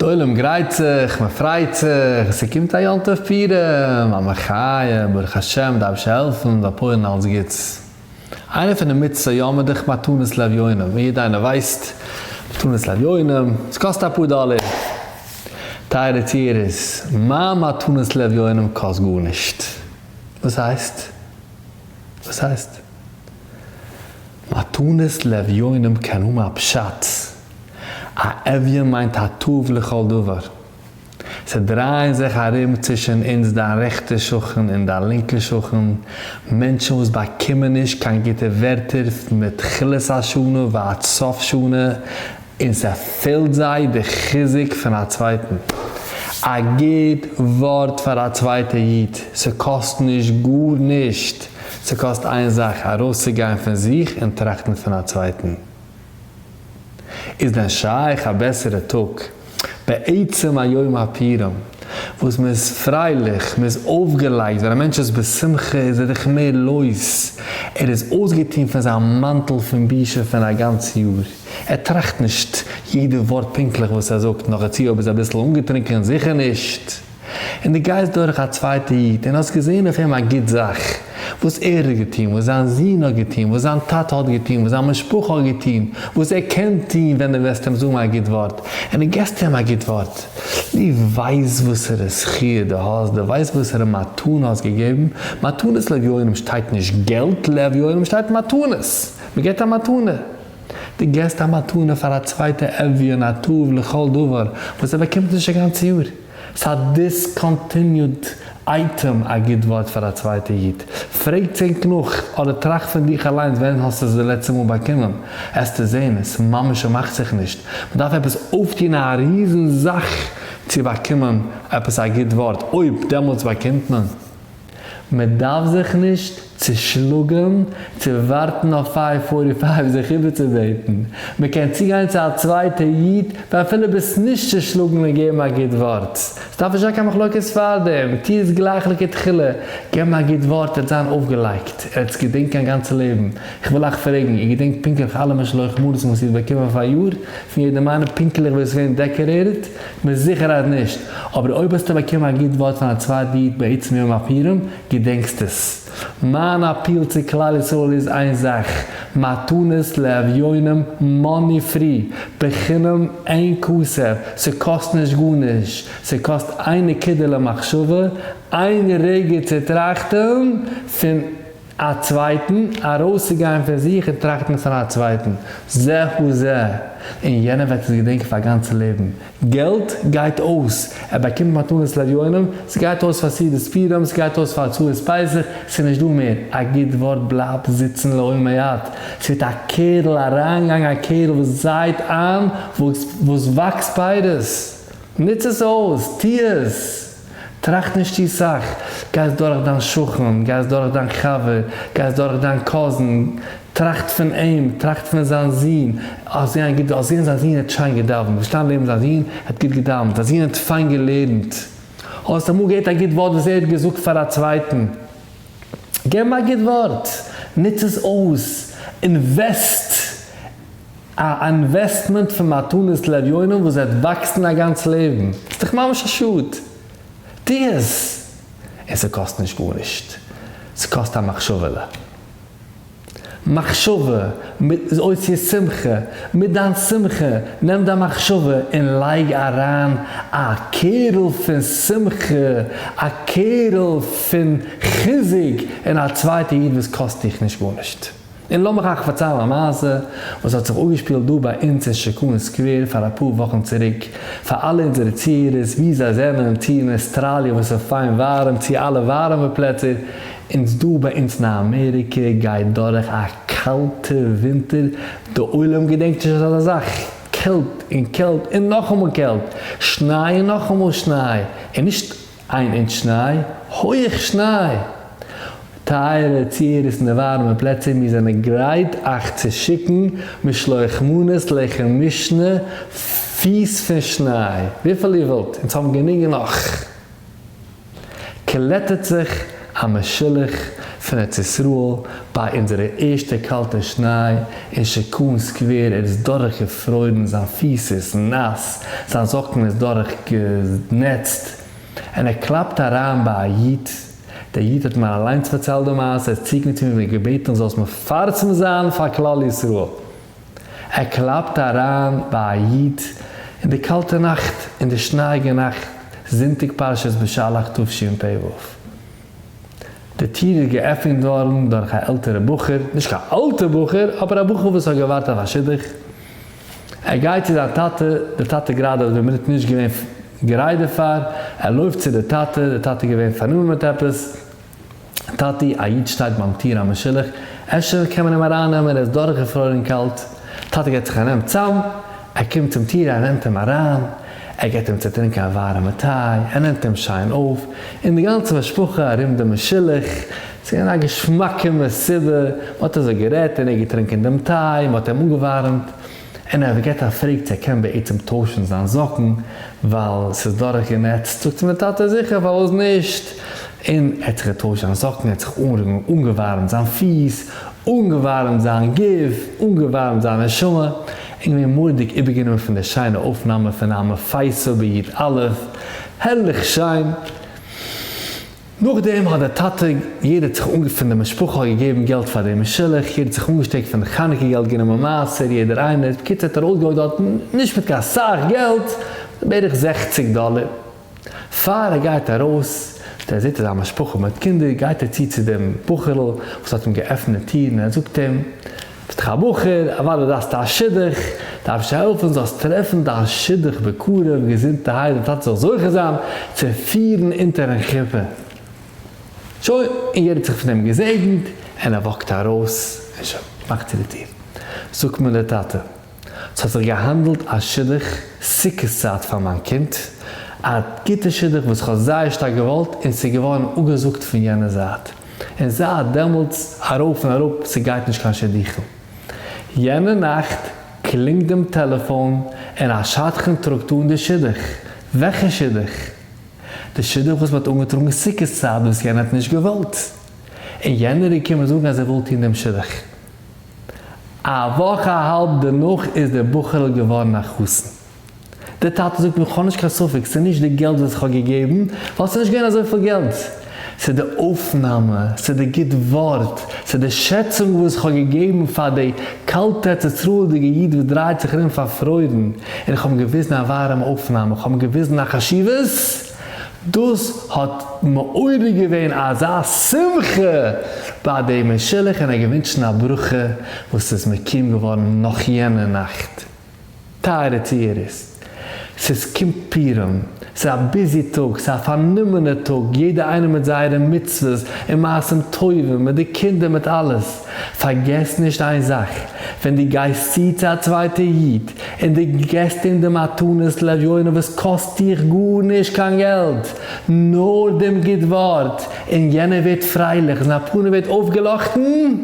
די עולם גרייט זיך, מען פרייט זיך, ס'קומט א יום טוב פורים, א מחיה, ברוך השם, די אייבערשטער העלפן, זאל פועל'ן אלס גוטס. איינע פון די מצוות היום איז דאך מתנות לאביונים, און יעדער איינער ווייסט, מתנות לאביונים, ס'קאסט אפאר דאלער. טייערע צוהערערס, מיין מתנות לאביונים קאסט גארנישט. וואס הייסט? וואס הייסט? מתנות לאביונים קען האבן א פשט. א אביון מיינט א טוב לכל דבר. ס'דרייען זיך ארום צווישן אונז דיין רעכטע שכן און דיין לינקע שכן, מענטשן וואס באקומען נישט קיין גוטע ווערטער מתחילת השנה ועד סוף שנה, און ס'פעלט זיי די חיזוק פון א צווייטן. א גוט ווארט פאר א צווייטע איד, ס'קאסט נישט גארנישט, ס'קאסט איין זאך, ארויסצוגיין פון זיך און טראכטן פון א צווייטן. איז דען שייך א בעסערע טאג בעצם היום הפורים וואס מען איז פרייליך, מען איז אויפגעלייגט, ווען א מענטש איז בשמחה איז ער דאך מער לויז, ער איז אויסגעטון פון זיין מאנטל פון בושה פון א גאנץ יאר, ער טראכט נישט יעדע ווארט פונקטליך וואס ער זאגט, נאכדערצו אויב איז אביסל אנגעטרונקען זיכער נישט. און דו גייסט דורך א צווייטע איד און האסט געזען אויף אים א גוט זאך, וואס ער האט געטון, וואס זיין זון האט געטון, וואס זיין טאטע האט געטון, וואס זיין משפחה האט געטון, וואס ער קען טון ווען דו וועסט אים זאגן א גוט ווארט, און דו געסט אים א גוט ווארט, דו ווייסט וואסערע זכיה דו האסט, דו ווייסט וואסערע מתנה האסט געגעבן, מתנות לאביונים שטייט נישט געלט לאביונים שטייט מתנות, מען געבט א מתנה. דו געסט א מתנה פאר א צווייטע אביון א טוב לכל דבר וואס ער באקומט נישט א גאנצע יאר. ס'איז א discontinued item א גוט ווארט פאר א צווייטע איד. פרעגטס ענק נאך אדער טראכט פון דיך אליינס ווען האסטו עס די לעצטע מאל באקומען עסטו זעהן עס ממש מאכט זיך נישט. מ'דארף עפעס אויפטוהן א ריזן זאך צו באקומען עפעס א גוט ווארט אויב דעמאלטס באקומט מען. מען דארף זיך נישט צושלאגן צו ווארטן אויף five forty five זיך איבערצובעטן, מען קען צוגיין צו א צווייטע איד ווען אפילו ביסט נישט צושלאגן און געבן א גוט ווארט, ס'דארף נישט זיין קיין מחלוקת פארדעם, טוה עס גלייך לכתחילה, געב אים א גוט ווארט ער וועט זיין אויפגעלייגט, ער וועט עס געדענקען א גאנצע לעבן, איך וויל אייך פרעגן, איר געדענקט פונקטליך אלע משלוח מנות וואס איר האט באקומען פאריאר, פון יעדעם איינעם פונקטליך ווער עס איז געווען decorated? מיט זיכערהייט נישט, אבער אויב האסטו באקומען א גוט ווארט פון א צווייטע איד בעצם יום הפורים, געדענקסט עס. מיין אפיל צו כלל ישראל איז איין זאך, מתנות לאביונים money free, בחינם אין כסף, ס'קאסט נישט גארנישט, ס'קאסט איין נקודה למחשבה, איין רגע צו טראכטן פון א צווייטן, ארויסצוגיין פון זיך און טראכטן פון א צווייטן, זה הוא זה, און יענער וועט עס געדענקען פאר א גאנצע לעבן. געלט גייט אויס, ער באקומט מתנות לאביונים, ס'גייט אויס פאר סעודת פורים, ס'גייט אויס פאר הוצאות פסח, ס'איז נישט דא מער, א גוט ווארט בלייבט זיצן לעולמי עד, ס'ווערט א קערל אריינגאנג, א קערל וואס זייט איין, וואס וואקסט פירות, נוץ עס אויס, טו עס! טראכט נישט צו סאך, גייסט דורך דיין שכן, גייסט דורך דיין חבר, גייסט דורך דיין cousin, טראכט פון אים, טראכט פון זיין זון, האסט געזען גוט, האסט געזען זיין זון האט שיין געדאווענט, געשטאנען לעבן זיין זון, האט גוט געדאווענט, זיין זון האט פיין געלערנט, האסט אמאל געהערט א גוט ווארט וואס ער האט געזאגט פאר א צווייטן, געב אים א גוט ווארט, נוץ עס אויס, invest א investment פון מתנות לאביונים וואס וועט וואקסן א גאנץ לעבן. ס'איז דאך ממש א שאד. טו עס! און ס'קאסט נישט גארנישט. ס'קאסט א מחשבה'לע. מחשבה מיט אותיות שמחה. מיט דיין שמחה, נעם דיין מחשבה און לייג אריין א קערל פון שמחה, א קערל פון חיזוק אין א צווייטע איד וואס קאסט דיך נישט גארנישט. און לאמיך אייך פארציילן א מעשה וואס האט זיך אפגעשפילט דא ביי אונז אין שיכון סקווער פאר אפאר וואכן צוריק, פאר אלע אונזערע צוהערערס וואו זיי זענען, צו אין אוסטראליע וואס איז פיין ווארעם, צו אלע ווארעמע פלעצער, אונז דא ביי אונז אין אמעריקע גייט דורך א קאלטע ווינטער, די עולם געדענקט נישט אזא זאך, קעלט און קעלט און נאכאמאל קעלט, שניי און נאכאמאל שניי, און נישט איין אינטש שניי, הויעך שניי! טייערע צוהערערס אין די ווארעמע פלעצער, מיר זענען גרייט אייך צו שיקן משלוח מנות לחם משנה פיס פון שניי, וויפיל איר ווילט, אונז האבן גענוג און נאך. קלעטערט זיך א משולח. פון ארץ ישראל ביי אונזערע ערשטע קאלטע שניי אין שיכון סקווער ער איז דורך געפרוירן זיין פיס איז נאס זיין זאקן איז דורך גענעצט און ער קלאפט אריין ביי א איד דער איד האט מיר אליינס פארציילט די מעשה ער איז צוגעקומען צו מיר און געבעטן איך זאל עס מפרסם זיין פאר כלל ישראל. ער קלאפט אריין ביי א איד אין די קאלטע נאכט, אין די שנייאיגע נאכט, זונטאג פרשת בשלח תשפ ו. די טיר איז געעפנט געווארן דורך א עלטערע בחור, נישט קיין אלטע בחור, אבער א בחור וואס האט געווארט אויף א שידוך. ער גייט צו זיין טאטע, די טאטע גראדע האט די מינוט נישט געווען גרייט דערפאר, ער לויפט צו די טאטע, די טאטע איז געווען פארנומען מיט עפעס, טאטי, א איד שטייט ביים טיר א משולח, אפשר קען מען אים ארייננעמען, ער איז דורכגעפרוירן קאלט. טאטי געט זיך א נעם צאם, ער קומט צום טיר, ער נעמט אים אריין, ער געט אים צו טרינקען א ווארעמע טיי, ער נעמט אים שיין אויף, און די גאנצע משפחה ארום דעם משולח, ס'איז געווען א געשמאקע מסיבה, מען האט אזוי גערעדט און ער געטרינקען דעם טיי, מען האט אים אנגעווארעמט. און ער געט א פרעג צו ער קען בעצם טוישן זיין זאקן ווייל ס'איז דורך גענעצט, זאגט אים דער טאטע זיכער פארוואס נישט, און ער האט זיך געטוישט זיין זאקן, ער האט זיך אנגעווארעמט זיין פיס, אנגעווארעמט זיין גוף, אנגעווארעמט זיין נשמה, און געווען מורא'דיג איבערגענומען פון די שיינע אויפנאמע פון המפייסו ביד א', הערליך שיין. נאכדעם האט דער טאטע, יעדער האט זיך אנגע פון די משפחה האט געגעבן געלט פאר דעם משולח, יעדער האט זיך אנגעשטעקט פון די חנוכה געלט גענומען מעשר יעדער איינער, בקיצור האט ער אויסגעהויט דארטן נישט מיט קיין סאך געלט, בערך זעכציג דאלער. פאר ער גייט ארויס, ער זעט אז א משפחה מיט קינדער, גייט ער צו צו דעם בחור'ל וואס האט אים געעפנט די טיר און ער זאגט אים, ביסט דאך א בחור, אוודאי דארפסטו א שידוך, דארף איך העלפן זאלסט טרעפן דיין שידוך בקרוב, געזונטערהייט, דיין טאטע זאל זוכה זיין צו פירן אונטערן חופה. שוין, און יעדער האט זיך פון אים געזעגנט, און ער וואקט ארויס, און שוין, מאכט צו די טיר. זאגט מיר דער טאטע, ס'האט זיך געהאנדלט א שידוך סוכות צייט פאר מיין קינד, א גוטע שידוך וואס כ'האב זייער שטארק געוואלט, און ס'איז געווארן אפגעזאגט פון יענע זייט. און זייט דעמאלטס ארויף און אראפ ס'גייט נישט קיין שידוכים. יענע נאכט קלינגט דעם טעלעפאון און א שדכן טראגט אן די שידוך. וועלכע שידוך? די שידוך וואס מ'האט אנגעטראגן סוכות צייט וואס יענער האט נישט געוואלט. און יענער איז געקומען זאגן אז ער וויל טון דעם שידוך. א וואך א האלב דערנאך איז דער בחור'ל געווארן א חתן. דער טאטע זאגט מיר, כ'האב נישט קיין ספק, ס'איז נישט די געלט וואס כ'האב געגעבן, ווייל ס'איז נישט געווען אזויפיל געלט. ס'איז די אויפנאמע, ס'איז די גוט ווארט, ס'איז די שעצונג וואס כ'האב געגעבן פאר די קאלטע ארץ ישראל'דיגע איד וואס דרייט זיך ארום פארפרוירן, און כ'האב אים געוויזן א ווארעמע אויפנאמע, כ'האב אים געוויזן א חשיבות, דאס האט מעורר געווען אזא שמחה ביי די משולח און ער געווינטשן א ברכה וואס איז מקים געווארן נאך יענע נאכט. טייערע צוהערערס, ס'איז קומט פורים, ס'איז א busy טאג, ס'איז א פארנומענע טאג, יעדער איינער מיט זייערע מצוות און מעשים טובים, מיט די קינדער מיט אלעס, פארגעס נישט איין זאך, ווען דו גייסט צו צו א צווייטע איד, און דו געסט אים די מתנות לאביונים וואס קאסט דיך גארנישט קיין געלט, נאר דעם גוט ווארט, און יענער ווערט פרייליך, זיין פנים ווערט אויפגעלאכטן,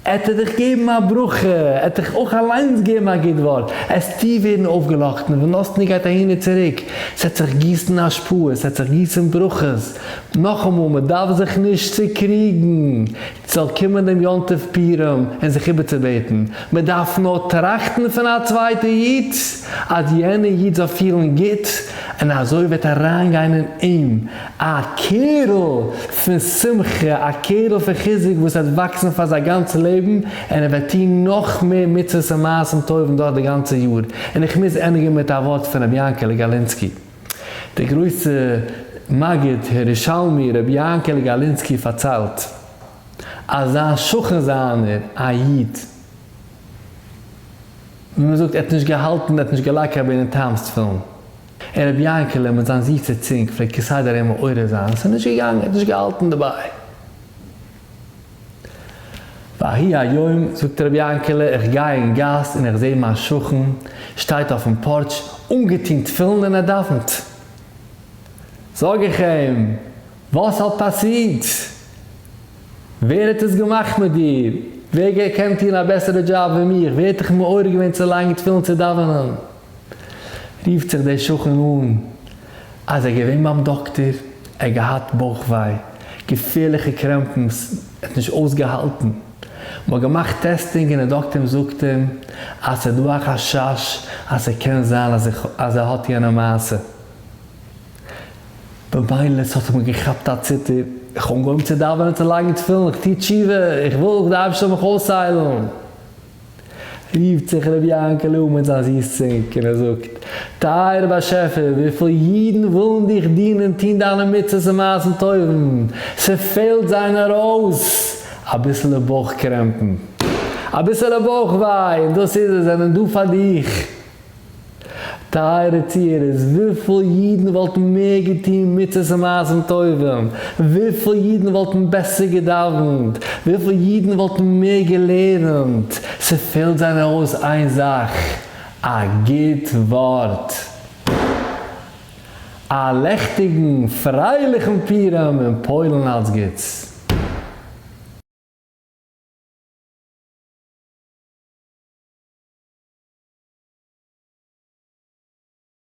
עט ער דיך געבן א ברכה, עט דיך אויך אליינס געבן א גוט ווארט, עסטו ווערן אויפגעלאכטן, ונתנו גייט אהין און צוריק, ס'עט זיך גיסן השפעות, ס'עט זיך גיסן ברכות, נאכאמאל, מ'דארף זיך נישט צוקריגן, ס'זאל קומען דעם יום טוב פורים און זיך איבערצובעטן, מ'דארף נאר טראכטן פון א צווייטע איד, אז יענע איד זאל פילן גוט, און אזוי וועט אריינגיין אין אים א קערל פון שמחה, א קערל פון חיזוק וואס וועט וואקסן פאר זיין גאנצע לעבן, און ער וועט טון נאך מער מצוות און מעשים טובים דורך די גאנצע יאר. און איך מוז ענדיגן מיט א ווארט פון רבי יענקעלע גאלינסקי. דער גרויסע מגיד הירושלמי רבי יענקעלע גאלינסקי פארציילט, אז זיין שכן זיינער, א איד, ווי מען זאגט, ער האט נישט געהאלטן, ער האט נישט געלייגט רבינו תם'ס תפילין, און רבי יענקעלע מיט זיין זיסע צונג פלעגט כסדר אים מעורר זיין, עס איז נישט געגאנגען, ער האט נישט געהאלטן דערביי. ויהי היום, זאגט רבי יענקעלע, איך גיי אין גאס און איך זעה מיין שכן שטייט אויפן פארטש אנגעטון תפילין און ער דאווענט. זאג איך אים, וואס האט פאסירט? ווער האט עס געמאכט מיט דיר? ווער קען טון א בעסערע דזשאב ווי מיך? ווער האט דיך מעורר געווען צו לייגן תפילין צו דאווענען? רופט זיך דער שכן אן אז ער געווען ביים דאקטער, ער געהאט בויך וויי, געפערליכע קרעמפן, ער האט נישט אויסגעהאלטן, מ'האט געמאכט testing און די דאקטער זאגט אים אז ס'איז דא א חשש אז ס'קען זיין אז ער האט יענע מעשה. במילא ס'האט אים געכאפט א ציטער, איך האב אנגעהויבן צו דאווענען צו לייגן תפילין, איך טו תשובה, איך וויל די אייבערשטער זאל מיך אויסהיילן. רופט זיך רבי יענקעלע אן מיט זיין זיס צונג און ער זאגט, טייערער באשעפער, וויפיל אידן ווילן דיך דינען, טון דיינע מצוות און מעשים טובים, ס'פעלט זיי נאר אויס אביסעלע בויך קרעמפן, אביסעלע בויך וויי, און דאס איז עס, זענען דא פאר דיך. טייערע צוהערערס, וויפיל אידן וואלטן מער געטון מצוות און מעשים טובים, וויפיל אידן וואלטן בעסער געדאווענט, וויפיל אידן וואלטן מער געלערנט, ס'פעלט זיי נאר אויס איין זאך, א גוט ווארט. א לעכטיגן פרייליכן פורים און פועל'ן אלץ גוטס.